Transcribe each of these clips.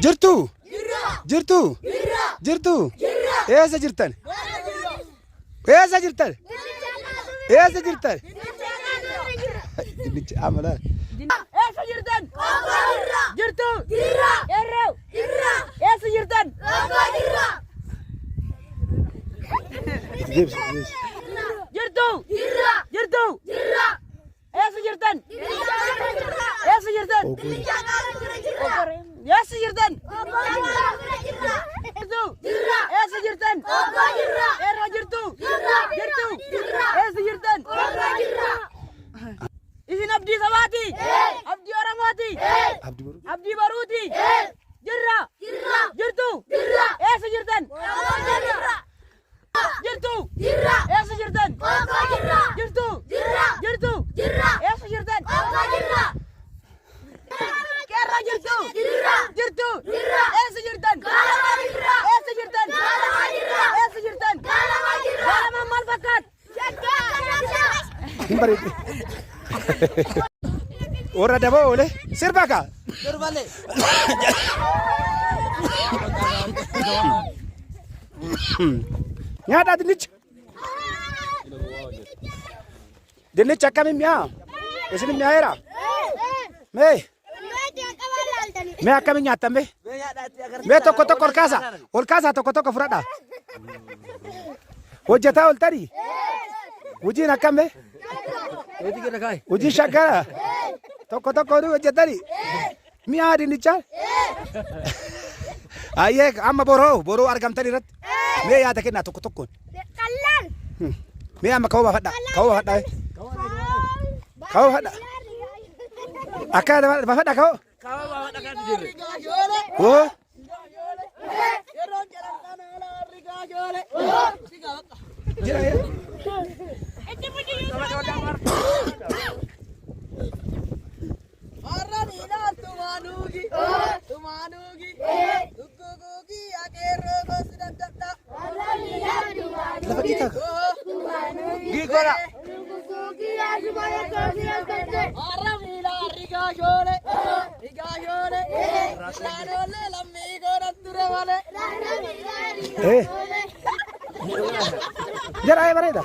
Jirtu? Jirtu? Jirtu? Eessa jirtan? Eessa jirtan? Eessa jirtan? Dinnicha amala. Eessa jirtan? Jirtu? Qeerroo? Eessa jirtan? Itti deebisi, itti deebisi. Jirtu? Jirtu? Eessa jirtan? Eessa jirtan? Eessa jirtan? Jirtu? Eessa jirtan? Qeerroo jirtu? Jirtu? Eessa jirtan? Isin abdii sabaati? Abdii Oromooti? Abdii Boruu. Abdii Boruuti? Jirra? Jirtu? Eessa jirtan? Jirtu? Eessa jirtan? Jirtu? Jirtu? Eessa jirtan? Qeerroo jirtu? Jirtu? Eessa jirtan? Eessa jirtan? Eessa jirtan? Gaalamaan maal fakkaata? Hin bareedde. Warra daboo oole sirba kaa. Nyaadhaa dinnicha. Dinnicha akkamiin mi'aa? Isin mi'aayeera? Mee mee akkamiin nyaattan mee? Mee tokko tokko ol kaasaa. Ol kaasaa tokko tokko fudhadhaa. Hojjetaa ooltanii? Hojiin akkam mee? Hojii shaggara? Tokko tokko oduu hojjetanii? Mi'aa dinnichaa? Ayyee amma boroo boroo argamtan irratti mee yaada kennaa tokko tokkoon. Mee amma ka'uu baafadhaa. Ka'uu baafadhaa. Ka'uu baafadhaa. Akka baafadhaa ka'uu. Hoo. Jira eh. Lafa dhiitaa ka. Eh. Jira eh bareeda.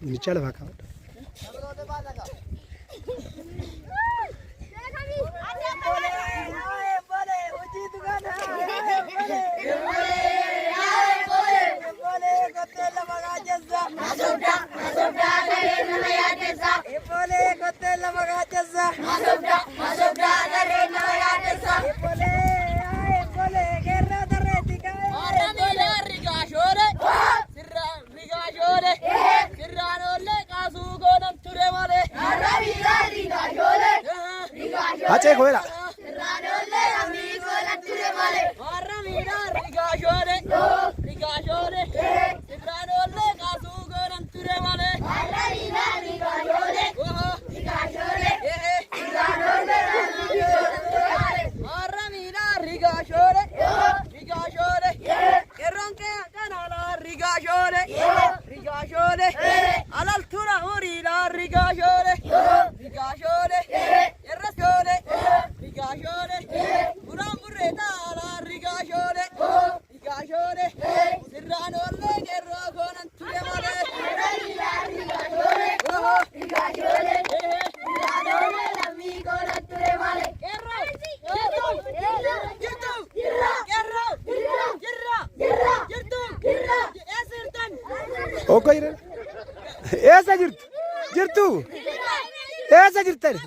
Dinnicha lafaa kaa'udha. Hacee koo jedha. Okkoo jira. Eessa jirtu? Jirtu? Eessa jirtan?